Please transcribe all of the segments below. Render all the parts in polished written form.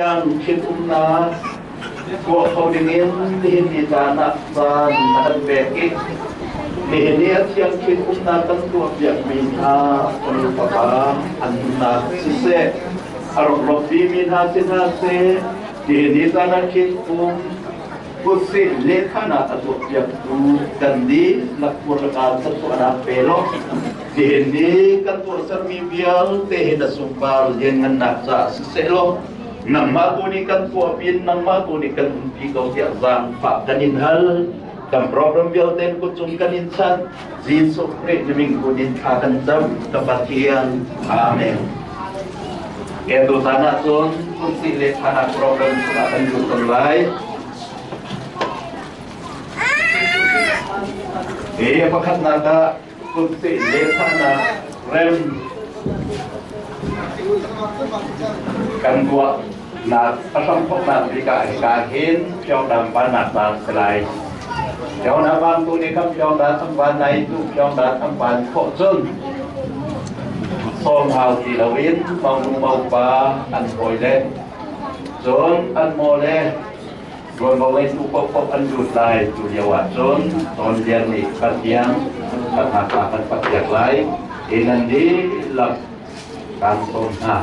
Tiang ṭhitumnak tuah kho dingin nihin ni caan ah caan na kan pek i nihin ni a thiang ṭhitumnak kan tuahpiakmi hna fanu fapa an nunnak siseh, a rak lawmhpimi hna si hna seh, nihin ni caan ah ṭhitum kutsih lehkhanak a tuahpiaktu kan dihlak purlaka thluachuahnak pe law nihin ni kan tuahsermi vialte hi na sunpar lianngannak caah siseh law nangmah tu nih kan tuahpi in nangmah tu nih kan umpi ko tiah zaangfah kan in hal. Kan program vialte kut cung kan in chanh. Jesuh Khrih na min kun in thla kan cam ka Pathian. Amen. Ke tu tan ahcun kutsih le thanak program chungah kan lut cang lai. Hi pakhatnak ah kutsih le thanak rem kan tuah nak a hramthawknak bik ah hika hin Pyongyang vannak bang si lai. Pyongyang van tu nih kan Pyongyang an van nai tu Pyongyang an van khawh cun sawm hau ti loin monu mopa an hawi le cun an maw le tuanvo ngeitu paohpaoh an lut lai. Tu lio ah cun Tawn Lian nih Pathian thatnak ah kan papiak lai i nan dihlak kan sawm hna.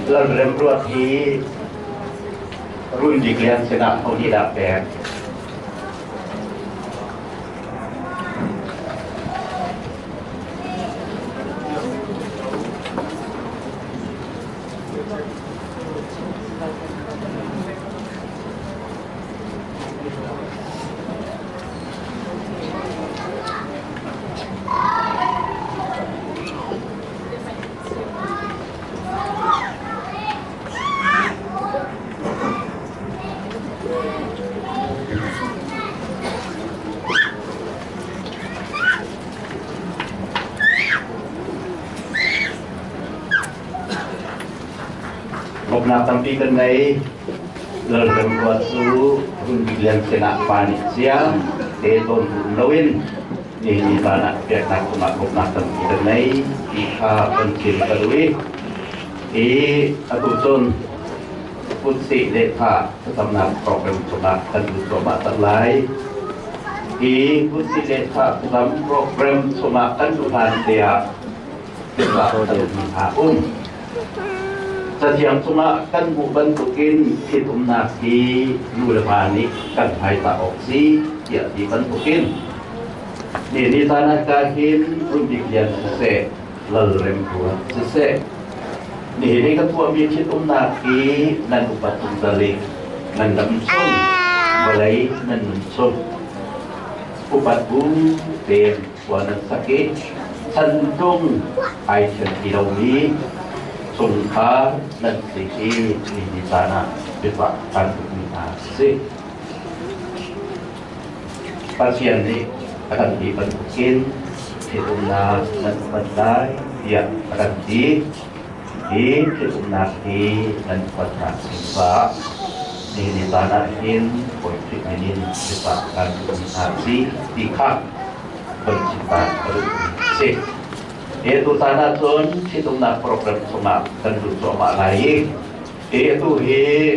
Lalremruat hi Run Bik Lian sinah ho nih dah pek? Lawmhnak tampi kan ngei. Lalrem ruat cu Run Bik Lian sinah pa nih cia te tawn um loin nihin ni caan ah peknak cungah bawmhnak tampi kan ngei ti kha kan chim ka duh i i atu cun kutsih le kha thlacamnak program cungah kan lut cuahmah cang lai. Hi kutsih le kha thlacam program chungah kan luh hlan te ah biakah kan um hna um. Cathiang cungah kan hmuh bantukin ṭhitumnak hi nu le pa nih kan hmaitah awk si tiah ti bantukin ni ni caan ah ka hin Runbik Lian siseh, Lalrem Ruat siseh, nihin i ka tuahmi ṭhitumnak hi nan upat zungzal i nan dam chung, vawlei nan nun chung upat bu tein khua nan sak i chantlung ai ṭhen ti lomi chungkhar nan si hi ni ni caan ah biafak kan duhmi hna a si. Pathian nih a kan ti bantukin ṭhitumnak nan upat lai tiah a kan ti. Hi ṭhitumnak hi nan upatnak ding caah ni ni caan ah hin Bawi Khrih min in biafak kan duhmi hna a si ti kha kan chimta a duhmi a si. Hi tutan ahcun ṭhitumnak program chungah kan lut cuahmah lai i hi atu hi